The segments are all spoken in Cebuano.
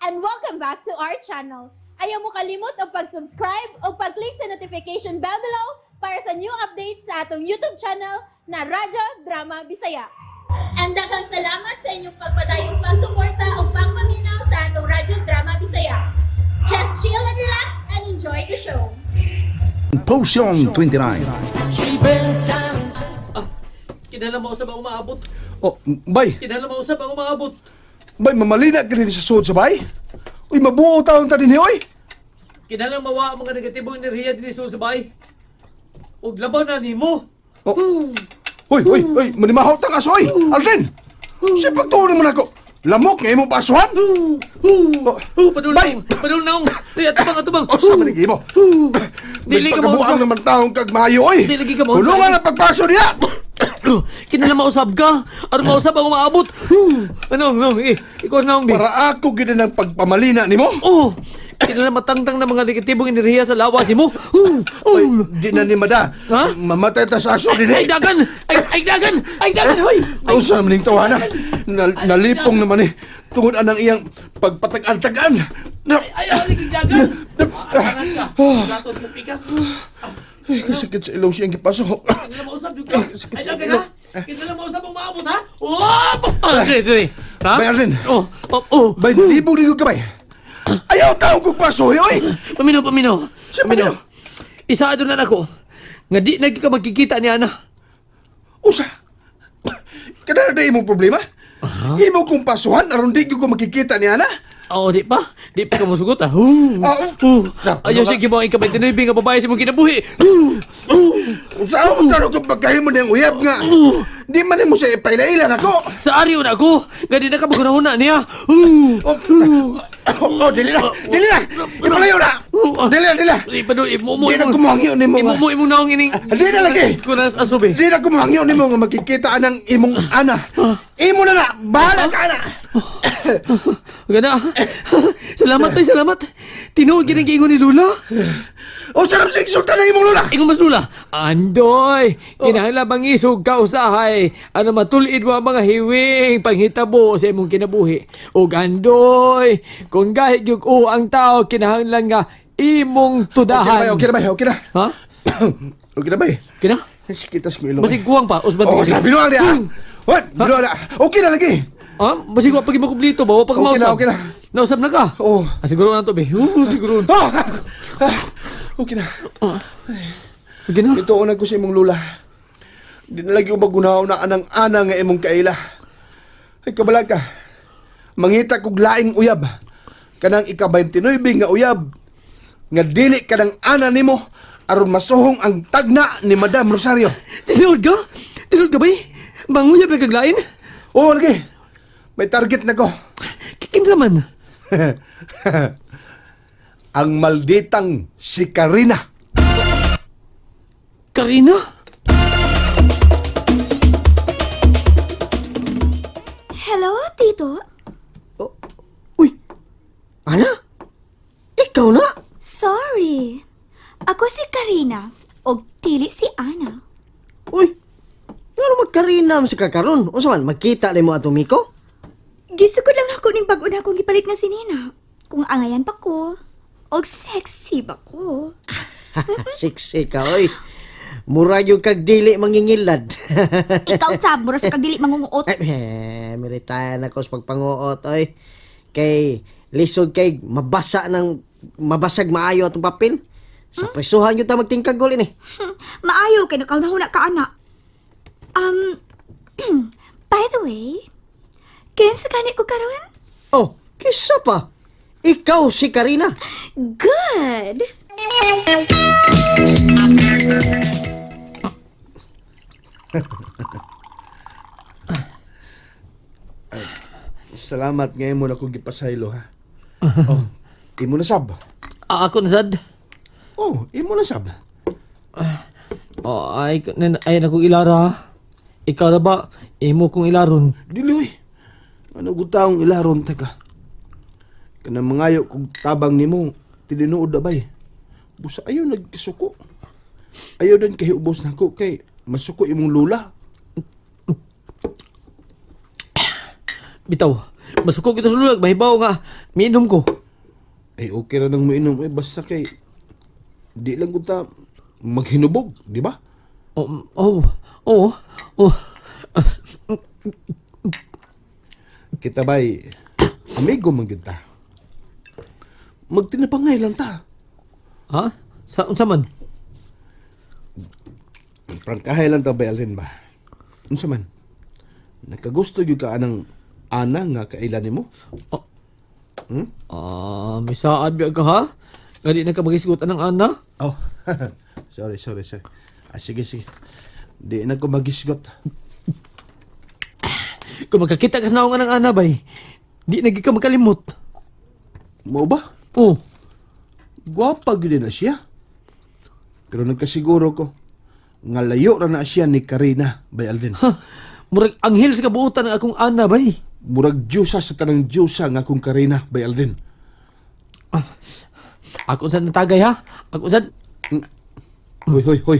And welcome back to our channel. Ayaw mo kalimot og pag-subscribe o pag-click sa notification bell below para sa new updates sa atong YouTube channel na Radyo Drama Bisaya. And daghang salamat sa inyong pagpadayong pagsuporta o pagpaminaw sa atong Radyo Drama Bisaya. Just chill and relax and enjoy the show. Potion 29. Kinahanglan mausab ang umaabot. Oh, bay, Kinahanglan mausab ang umaabot. bay, mamalina ka din sa suod sa bay. Uy, mabuo taong ta din, oy. Kinahanglan mawa ang mga negatibong enerhiya dinhi sa sabay. Ug labaw na nimo. Oh. Uy, uy, uy, manimahaw tang aso, oy. Aldrin, si pagtuon mo na ako. Lamok nga imong pasuhan. Oh, Oh, padul Bay! naong. Padul naong. Di atubang atubang. Oh, sa man imo. Dili ka Pagkabuang mausab. naman taong kag maayo, oy. Dili ka mausab. Tulungan ang pagpaso niya. Kinahanglan mausab ka. Aron mausab ang umaabot. Ano, no, eh, ikaw naong bi. Para ako gid ang pagpamalina nimo. Oh, kinahanglan matangtang na mga negatibong enerhiya sa lawas nimo. Uy, di na ni mada. Ha? Mamatay ta sa aso din Ay dagan! Ay, ay dagan! Ay dagan hoy! Ay, sa naman yung tawana. Nalipong naman eh. Tungod anang iyang pagpatag-antagan. Na, Ay, ay, ay, dagan! Atangan ka. Gatot mo pikas. ay, kasakit sa ilong siyang gipaso. Kinala mausap yung ka. Sakit Ay, sa dagan ilong. ha? Kinala mausap ang maabot ha? Oh! Ah, dire, dire. Ha? Bay, Arlene. Oh, oh, oh. Bay, nalibog ni ko kabay. Ayaw taong kong paso, oy! Paminaw, paminaw. Siya, paminaw. Isa na nako. Nga di na ka magkikita ni Ana. Usa! Kada na imong problema? Imo kong pasuhan, aron di ko makikita ni Ana? Oo, di pa. Di pa ka musugot ah. Huh. Ah, Huh. Na, Ayaw ano siya gimo ang ika-29 nga babae sa imong kinabuhi. Huh. Huh. Usa ako tanong kung pagkahimo niyang uyab nga. Di man nimo siya ipailailan ako. Sa ariyo na ako. Nga di na ka magunahuna niya. Huh. Oh, oh, dili na, dili na. Ipalayo na. Dili na, dili na. Di pa doon, imo mo. Di na kumuhangyo nimo Imo nga. mo, imo naong ining. Di na lagi. Kunas asubi. Di na kumuhangyo nimo nga makikita anang imong ana. Imo na na, bahala ka na. Gana. Salamat tay, salamat. Tinuod gid ang giingon ni Lula. O sarap sa insulta ng imong lola. Ingon mas Lula. Andoy, kinahanglan bang isog ka usahay ano matulid mo ang mga hiwing panghitabo sa imong kinabuhi. Ug andoy, kung gahig gyud o ang tao kinahanglan nga imong Okay na tudahan. bay, okay na bay, okay na. Ha? Okay na bay. Kina? Sikit tas ko ilong. Basig kuwang pa, usban. Oh, sabi no niya. What? Binuang na. Okay na lagi. Ha? Basig wa pag makublito ba? Wa pa ka Okay na, mausab. okay na. Nausab na ka? Oo. Ah, siguro na to, be. Siguro. Oh! Okay na. Okay na. Ito una ko sa imong lula. Di na lagi ko magunaw na anang ana nga imong kaila. Ay kabala ka. Mangita kog laing uyab. Kanang ika-29 nga uyab. Nga dili kanang ana nimo aron masuhong ang tagna ni Madam Rosario. Tinuod ka? Tinuod ka ba eh? Banguyab na kaglain? Oo, lagi. May target na ko. Kinsa man? Ang malditang si Karina. Karina? Hello, Tito. Uy! Ana? Ikaw na? Sorry. Ako si Karina og dili si Ana. Uy! Ngano magkarina mo si kakaron? Unsa man, magkita nimo ato Miko? Gisukod lang ako ning bag-o na akong gipalit nga sinina. Kung angayan pa ko, og sexy ba ko? Sexy ka, oy. Mura gyud kag dili mangingilad. Ikaw sab, mura sa kag dili mangunguot. Ay, eh, miretire na ko sa pagpanguot, oy. Kay lisod kay mabasa ng mabasag maayo atong papel. Sa presuhan gyud ta magtingkag gol ini. Maayo kay nakaunahuna ka ana. By the way, kinsa gani ko karon? Oh, kisa pa. Ikaw si Karina. Good. Salamat ngayon mo na kong gipasaylo ha. Oh, imo na sab. Ah, ako na sad. Oh, imo na sab. Oh, ay, ay na kong ilara. Ikaw na ba? Imo kong ilaron. Dili oy. Ano gutaong ilaron ta ka? Kanang mangayo kog tabang nimo, tinuod na bay. Busa ayo nagkasuko. Ayo din kay ubos nako kay masuko imong lula. Bitaw. Masuko kita sa lulag, mahibaw nga. Miinom ko. Ay, okay ra nang mainom. Eh, basta kay di lang ko ta maghinubog, di ba? Oh, oh, oh, oh. Kita bay, amigo man gyud ta. Magtinapangay lang ta. Ha? Sa, unsa man? Prangkahay lang ta bay Alden ba? Unsa man? Nakagusto gyud ka anang ana nga kaila nimo? Oh. Ah, may saad biya ka ha? Nga di na ka magisgot anang ana? Oh. Sorry, sorry, sorry. Ah, sige, sige. Di na ko magisgot. Kung magkakita ka sa naong anang ana bay, di na gyud ka makalimot. Mao ba? Oh, Gwapa gyud na siya. Pero nagkasiguro ko nga layo ra na siya ni Karina bay Alden. ha, murag anghel sa kabuotan ang akong ana bay. Murag diyosa sa tanang diyosa nga akong Karina bay Alden. Ako sad natagay ha? Ako sad, Hoy, hoy, hoy.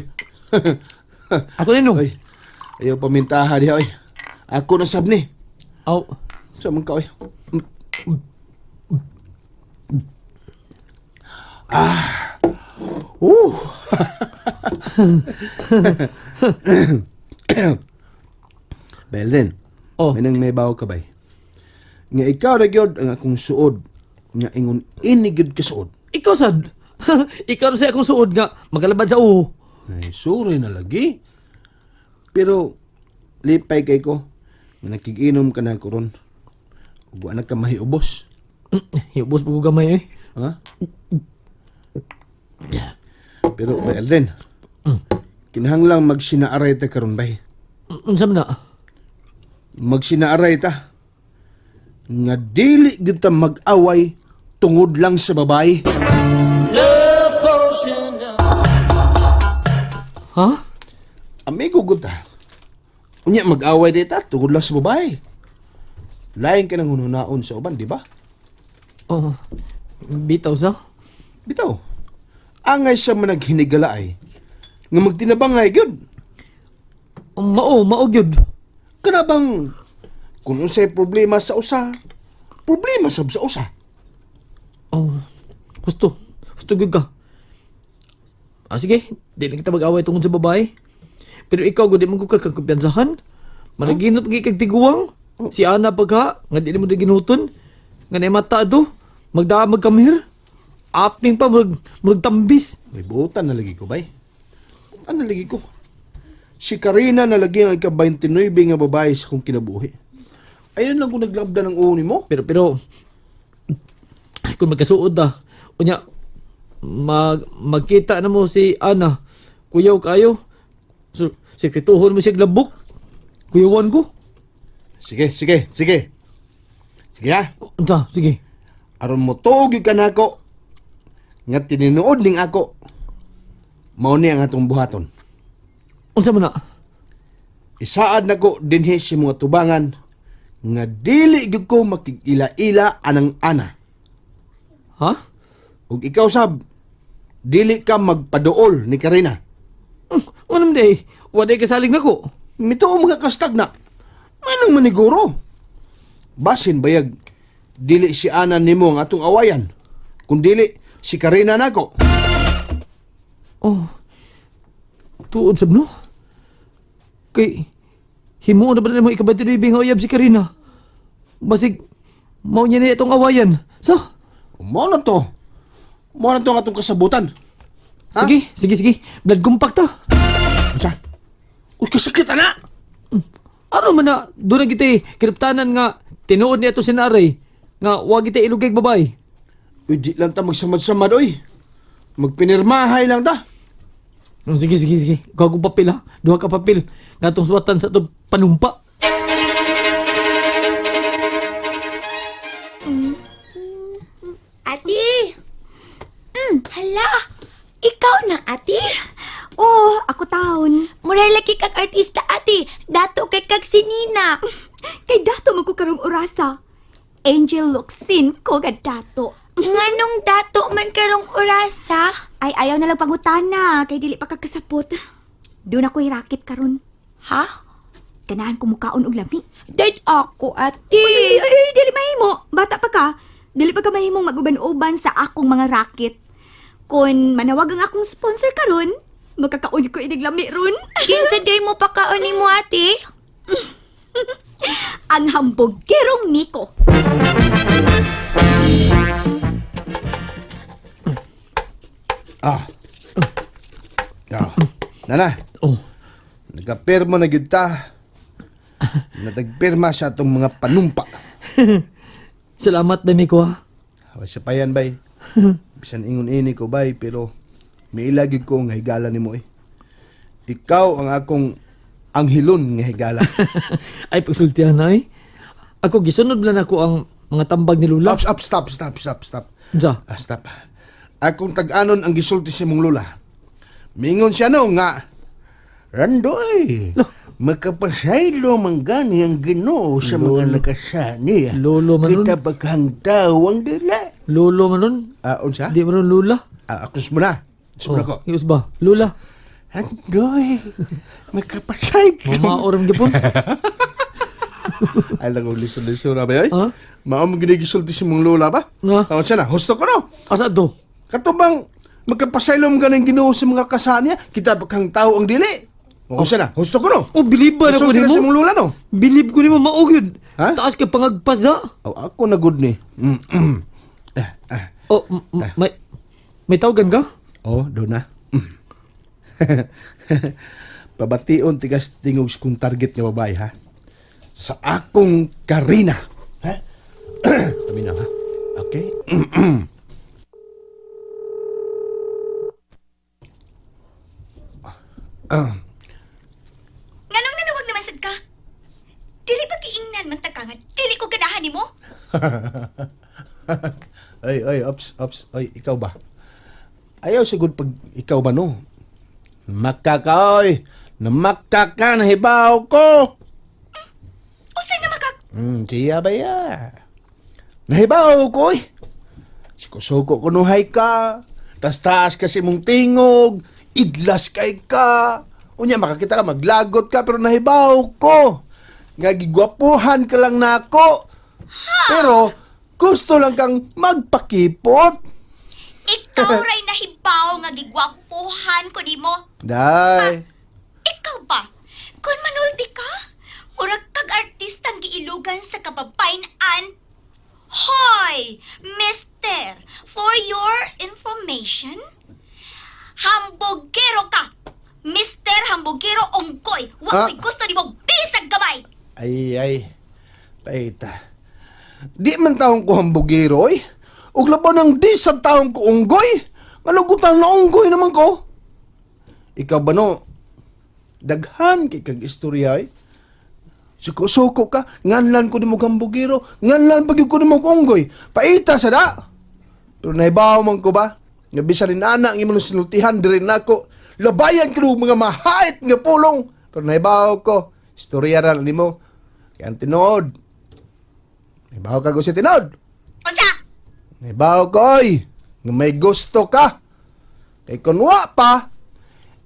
ako ninong. Oy, ayaw pamintaha diha oy. Ako na sab ni. Aw, Sa man ka oy. Ah. Belden. Oh. May nang may bawo ka bay. Nga ikaw ra gyud ang akong suod. Nga ingon ini gyud ka suod. Ikaw sad. Ikaw na sa akong suod nga magalabad sa uho. Ay, sorry na lagi. Pero lipay kay ko nga nakiginom ka na karon. Ug wa na ka mahiubos. Hiubos pa ko gamay eh. Ha? Pero bay Alden. Kinahanglang magsinaaray ta karon bay. Unsa man na? Magsinaaray ta. Nga dili gyud ta mag-away tungod lang sa babae. Ha? Amigo gud ta. Unya mag-away di ta tungod lang sa babae. Lain ka nang hununaon sa uban, di ba? Oh. Bitaw sa? Bitaw. Angay sa managhinigala ay nga magtinabangay gyud. Mao, mao gyud. Kana bang kung unsay problema sa usa, problema sab sa usa. Oh. Gusto. Gusto gyud ka. Ah, sige, di lang kita mag-away tungod sa babae. Pero ikaw, gud, di mo ko kakakumpiyansahan. Managinot pag kag tiguang. Si Ana pagka, nga di mo di ginuton. Nga na mata do, magdaa magkamir. Apning pa, murag, murag tambis. May buutan na lagi ko, bay. Buutan na lagi ko. Si Karina na lagi ang ika-29 nga babae sa kong kinabuhi. Ayun lang kung naglabda ng uni mo. Pero, pero, kung magkasuod ah, unya, magkita na mo si Ana, kuyaw kayo, so, sekretuhon mo siya glabok, kuyawan ko. Sige, sige, sige. Sige ha. Unsa, sige. Aron mo tuog ka nako nga tinuod ning ako. Mao ni ang atong buhaton. Unsa man na? Isaad nako dinhi sa mga tubangan nga dili gyud ko makig-ila-ila anang ana. Ha? Ug ikaw sab dili ka magpaduol ni Karina. Anong day? Waday kasalig nako. Mituo mga kastag na. Manong maniguro. Basin bayag dili si ana nimo ang atong awayan. Kung dili si Karina nako. Oh. Tuod sab no? Kay himuon na ba nimo ikabatinoy nga uyab si Karina? Basig mao niya na itong awayan. So, Mao na to. Mao na to ang atong kasabutan. Ha? sige, sige, sige. Blood gumpak ta. Unsa? Uy, kasakit ana. Ano man na doon na kita eh, kinaptanan nga tinuod niya ito si Naray nga wag kita ilugay babay. Uy, di lang ta magsamad-samad oy. Magpinirmahay lang ta. Sige, sige, sige. Kuha kong papel ha. Duha ka papel. Nga itong suwatan sa itong panumpa. Ate! Hala! Ikaw na, ate? Oh, ako taon. Muray lagi kag artista, ate. Dato kay kag si Nina. Kay dato man ko karong orasa. Angel Locsin ko ga dato. Nganong dato man karong orasa? Ay ayaw na lang pangutana kay dili pa kakasapot. Doon ako racket karon. Ha? Ganahan ko mukaon og lami. Dad ako, ate. Uy, uy, uy, uy, dili mahimo. Bata pa ka. Dili pa ka mahimong maguban-uban sa akong mga racket. Kung manawag ang akong sponsor karon, makakaon ko inig lami ron. Kinsa day mo pakaon nimo, ate? Ang hambugerong Miko. Ah. Ah. Nana, Oh. nagapirma na gyud ta. Natagpirma sa atong mga panumpa. Salamat bay Miko ha. Hawa sa payan bay. Bisan ingon ini ko bay pero miila gyud ko nga higala nimo eh. Ikaw ang akong anghilon nga higala. Ay pagsultihan na eh. Ako gisunod lang ako ang mga tambag ni Lula. Up, up, stop, stop, stop, stop. Unsa? Ah, stop. Akong tag-anon ang gisulti si mong lula. Mingon siya no nga, Randoy, makapasaylo man gani ang Ginoo sa mga nakasani. Lolo man nun. Kita baghang tao ang dila. Lolo man nun. Ah, unsa? Di man nun Lula. Ah, akus mo na. Akus mo na ko. Ius ba? Lula. Randoy, makapasaylo. Mamaoram gyapon. Ay lang, lisod-lisod na ba yun? Ha? Mao mo ginigisulti si mong lola ba? Nga. Ah, unsa na? Husto ko no? Asa to? Kato bang magkapasaylom ka ng Ginoo sa mga kasanya, kita kang tao ang dili. O, unsa na? Husto ko no? Oh, bilib ba na ko Gisulti na nimo? sa mong lola no? Bilib ko nimo mao gyud. Ha? Taas kay pangagpas da. Oh, ako na good ni. Ah, ah. Oh, may tawagan ka? Oh, doon na. Pabation tigas tingog sa kong target nga babae ha. Sa akong Karina. Ha? Tabi na ha. Okay. Nganong nanawag naman sad ka? Dili ba giingnan man ta ka nga dili ko ganahan nimo? Ay, ay, ops, ops, ay, ikaw ba? Ayaw sigud pag ikaw ba no? Makaka, oy. Namakaka na hibaw ko. Usa na maka Siya ba ya? Nahibaw ko, oy. Suko-suko kunuhay ka. Tas-taas kasi mong tingog. Idlas kay ka. Unya, makakita ka, maglagot ka, pero nahibaw ko. Nga gigwapuhan ka lang nako. Pero, gusto lang kang magpakipot. Ikaw ray nahibaw nga gigwapuhan ko nimo. Day. Ikaw ba? Kung manulti ka, murag kag artistang giilugan sa kababayan. Hoy, mister, for your information, hambugero ka. Mister Hambugero Ongkoy, wa Ah. ko'y gusto nimo bisag gamay. Ay, ay. Paita. Di man taong ko hambugero, oy. Ug labaw ng di sa taong ko unggoy. Ngalugutan na unggoy naman ko. Ikaw ba no? Daghan kay kag istorya, oy. Suko-suko ka, nganlan ko nimo hambugero, nganlan pag ko nimo unggoy. Paita sa da. Pero naibaw man ko ba? Nga bisan ni nana ang imong sinultihan diri nako. Labayan ko mga mahait nga pulong. Pero naibaw ko, istorya ra nimo. Kaya ang tinuod. Naibaw ka ko sa tinuod. Unsa? Naibaw ko oy, nga may gusto ka. Kay kun wa pa,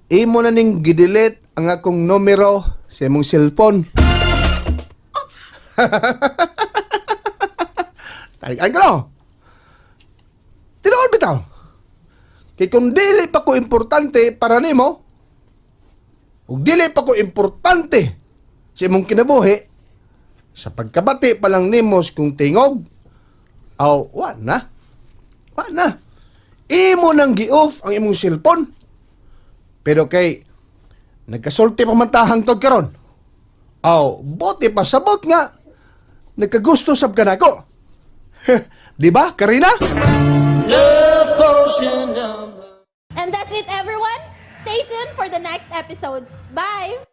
imo na ning gidelete ang akong numero sa imong cellphone. Talikan ko no. Tinuod bitaw. Kay kung dili pa ko importante para nimo, ug dili pa ko importante sa imong kinabuhi, sa pagkabati pa lang nimo sa kung tingog, aw, wa na. Wa na. Imo nang gi-off ang imong cellphone. Pero kay nagkasulti pa man ta hangtod karon. Aw, bote pa sabot nga. Nagkagusto sab ka nako. Di ba, Karina? And that's it, everyone. Stay tuned for the next episodes. Bye!